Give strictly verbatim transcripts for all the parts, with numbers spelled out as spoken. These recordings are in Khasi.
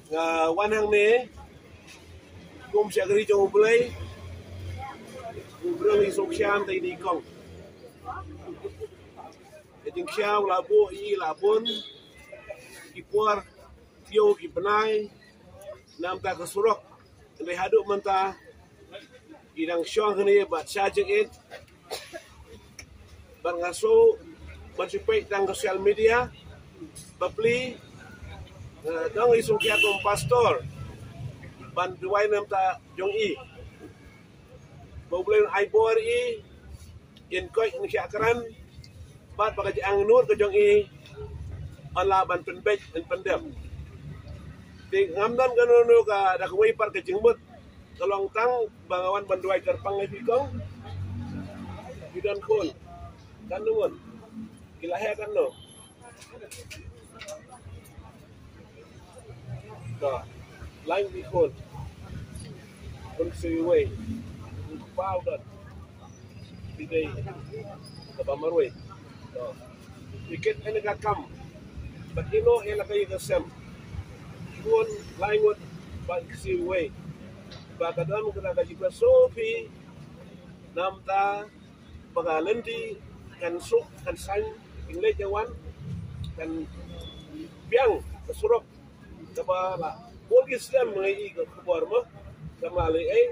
Nga wan hangne kum shakri jong U Blei, u briew i suk shan te di kong. Ka jingshah u la buh i la bun ki por, phew ki bnai, namta ka surok. Hynrei haduh mynta i dang shong hangne bad shah jingit. Bad nga shu ban shu peit tang ka social media. Bapli, eh, dang i sngewkhia kum pastor ban duwai namta jong i. Ba U Blei un ai bor i, in koit in shah kren, bad ba ka jingangnud ka jong i yn lah ban pynbeit, yn pyndep. Te ngam don kano kano ka, da kawei pat ka jingmut, ka long tang ba nga wan ban duwai kyrpang ïa phi kong. Phi don khun katno ngut? Ki la heh katno? To, lain ki khun. Khun ksiew iwei. Khun kpa u don. Phi dei kaba marwei. To, phi kit ïa kane ka kam. Bad ïehnoh ïa la ka ïing ka sem. Khun lai ngut bad ksiew iwei. Ba ka don kata ka jingpynshoi phi. Namta ba ka lynti kan suk kan saiñ, kan leit ïa wan, kan biang ka surok kaba la bun ki snem ngi i ka khubor mo. Kaba la lei ei,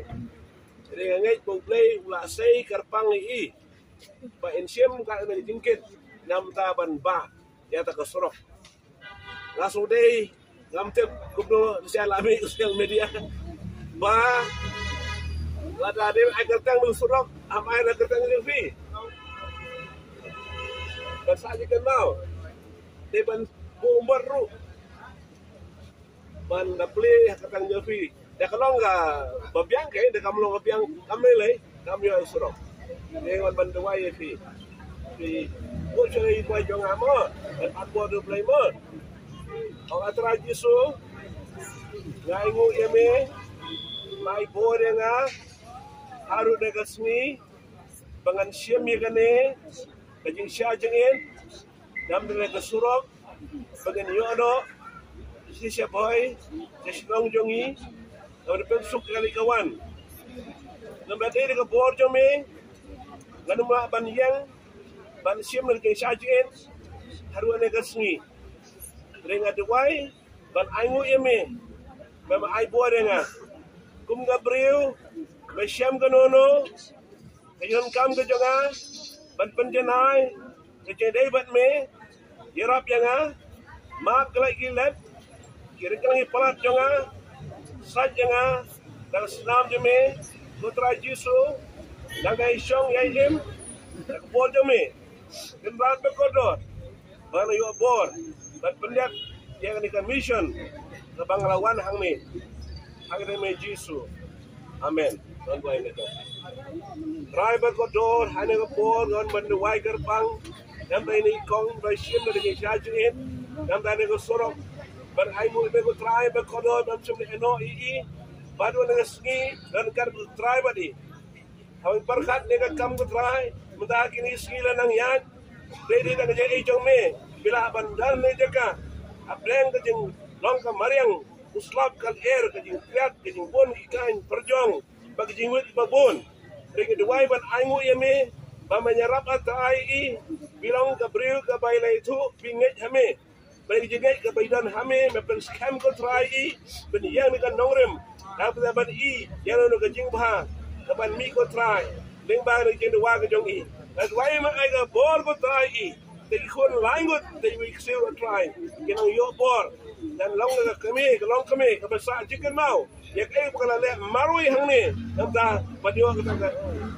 hynrei nga ngeit ba U Blei u la sei kyrpang ïa i ba in shim ka na ka jingkit namta ban bah ïa ta ka surok. Nga sngewdei, ngam tip kumno sha la mih social media. Ba lada dei ai kyrteng na surok, am ai na kyrteng jong phi. Ba sah jingkynmaw. Dei ban buh umbat ruh ban da plie ha kyrteng jong phi. Da ka long kaba biang, ka da kam long kaba biang, kam lei lei, kam ïoh surok. Te ngan ban duwai ïa phi. Phi buh sha i duwai jong nga mo, ban pat bor da U Blei mo. Ong, A Trai Jisu, nga ainguh ïa me, me ai bor ïa nga haduh kane ka sngi ba ngan shim ïa kane ka jingshah jingit. Namar kane ka surok ba ngin ïoh noh shisha bhoi sha shnong jong ngi. Namar pynsuk ka kali ka wan. Namar dei da ka bor jong me ngan ym lah ban ïeng ban shim na ka jingshah jingit haduh kane ka sngi. Hynrei nga duwai ban ainguh ïa me ba me ai bor ïa nga. Kum ka briew ba shem kano kano ka jingdonkam ka jong nga ban pynjanai ka jingïadei bad me. Ïarap ïa nga, map ka lait ki lait, ki rit ki lang ki palat jong nga, sait ïa nga da ka snam jong me, ko Trai Jisu. Nang ka i shong ïa i im da ka bor jong me. Kynrad bad kordor ba nga ïoh bor ban pyndep ïa kane ka mission kaba nga la wan hangne. Ha ka kyrteng jong me Jisu. Amen. Ngan duwai ïa me. Trai bad kordor, ha kane ka por ngan ban duwai kyrpang. Namar ïa i kong ba shim na ka jingshah jingit, namar ïa kane ka surok. Ban ainguh ïa me ko Trai bad kordor, ban shim ïehnoh ïa i. Bad ha kane ka sngi ngan kat ko Trai bad i. Haba pyrkhat ïa ka kam ko Trai, mynta kine ki sngi la nang ïaid. Dei dei tang ka jingïeit jong me, phi lah ban don ha kane ka jaka. Hapdeng ka jinglong ka mariang, u slap ka lyer, ka jingkriat, ka jingbun ki kaiñ pyrjong, bad ka jingwit ba bun. Dei ngi duwai ban ainguh ïa me ba men ïarap A Trai i, phi long ka briew kaba i la ïathuh, phi ngeit ha me. Ba ïa ka jingngeit kaba i don ha me, me pynskhem ko Trai i, ban ïeng na ka nongrim. Nangta ban i ïa kano kano ka jingbha kaban mih ko Trai lyngba ka jingduwai ka jong i. Nga duwai me ai ka bor ko Trai i, te ki khun lai ngut, te ki ksiew ko Trai, kin nang ïoh bor. Ngan long ka kmie, ka longkmie kaba sah jingkynmaw ïa kaei ba ka la leh marwei hangne. Nangta ban ïoh kata ka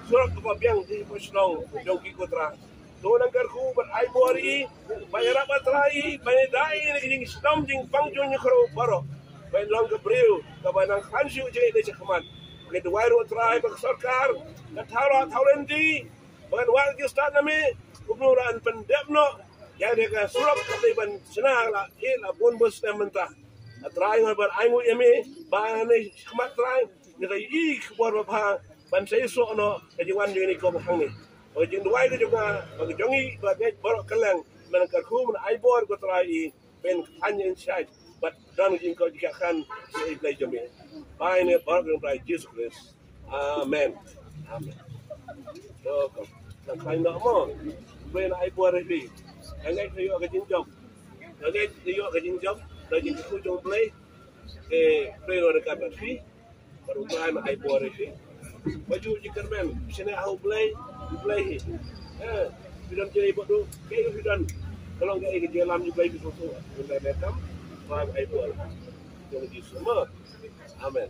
surok kaba biang sha shnong jong ki ko Trai. To nang kyrkhu ban ai bor ïa i, ban ïarap A Trai i, ban ïada i na ka jingshitom jingpang jong ngi khyndiat baroh. Ban long ka briew kaba nang khlaiñ shuh jingïeit na shakhmat. Ngi duwai ruh A Trai ba ka sorkar kan thaw rah thaw lynti, ba kan wad ki stad na me, kumno ruh yn pyndep noh ïa kane ka surok kaba dei ban shna la ïa la bun bun snem mynta. A Trai, nga ban ainguh ïa me ba na shakhmat Trai ngi da ïohi ka bor babha ban sa ïasoh noh ka jingwan jong ngi kum hangne. Ba ka jingduwai ka jong nga, ba ka jong ngi, ba ngeit baroh kylleng, men kyrkhu men ai bor ko Trai i, men khlaiñ ïa ngi shai. bad don ka jingkoit jingkhiah khan ïa i Blei jong me. Ba ïa ne baroh ka jong u Trai Jisu Khrist. Amen. Amen. To, ka, ka khlaiñ noh mo. Blei na ai bor ïa phi. Ka ngeit ka ïoh ka jingjop. Ka ngeit ka ïoh ka jingjop. Ka jingkyrkhu jong Blei. Te Blei na ryngkat bad phi. Bad u Trai na ai bor ïa phi. Ba ju jingkyrmen. Shane ha u Blei. U Blei hi. Eh, phi don jingïaid bad u. Kaei phi don. Ka long kaei ka jingïalam jong u Blei phi sngewthuh. U Blei ne kam. Trai ai bor. Jong Jisu mo. Amen.